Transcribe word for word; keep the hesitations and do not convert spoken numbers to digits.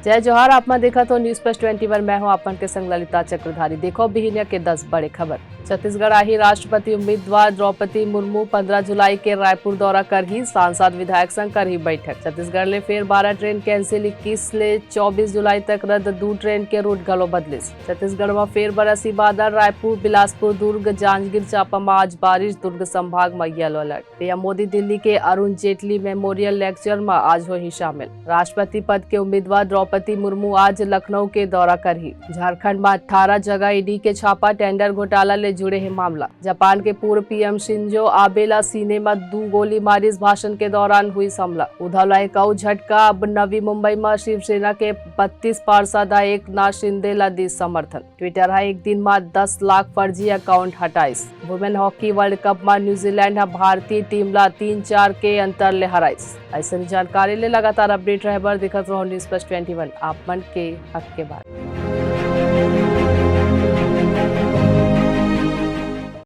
जय जोहार, आप मन देखत हो News Plus twenty one, मैं हूं आप मन के संग ललिता चक्रधारी। देखो बिहिनिया के दस बड़े खबर। छत्तीसगढ़ आही राष्ट्रपति उम्मीदवार द्रौपदी मुर्मू, पंद्रह जुलाई के रायपुर दौरा करही, सांसद विधायक संग करही बैठक। छत्तीसगढ़ ले फेर बारह ट्रेन cancel, इक्कीस ले चौबीस जुलाई तक रद्द दू ट्रेन के route घलो बदलिस। छत्तीसगढ़ म फेर बरसही बादल, रायपुर, बिलासपुर, दुर्ग, जांजगीर चांपा म आज बारिश, दुर्ग संभाग म yellow alert। PM Modi Delhi के अरुण जेटली Memorial Lecture म आज होही शामिल। राष्ट्रपति पद के उम्मीदवार द्रौपदी मुर्मू आज लखनऊ के दौरा करही। झारखंड म अट्ठारह जगह ईडी के छापा, tender घोटाला ले जुड़े हे मामला। जापान के पूर्व पीएम शिंजो आबे ला सीने म दू गोली मारिस, भाषण के दौरान हुई हमला। उद्धव ला एक अउ झटका, अब नवी मुंबई म शिवसेना के बत्तीस पार्षद ह एकनाथ शिंदे ला दिस समर्थन। Twitter ह एक दिन म दस लाख फर्जी account हटाइस। Women Hockey World Cup म न्यूजीलैंड ह भारतीय टीम ला तीन चार के अंतर ले हराइस। अइसने जानकारी ले लगातार update रहे बर देखत रहो News Plus twenty one, आप मन के हक के बात।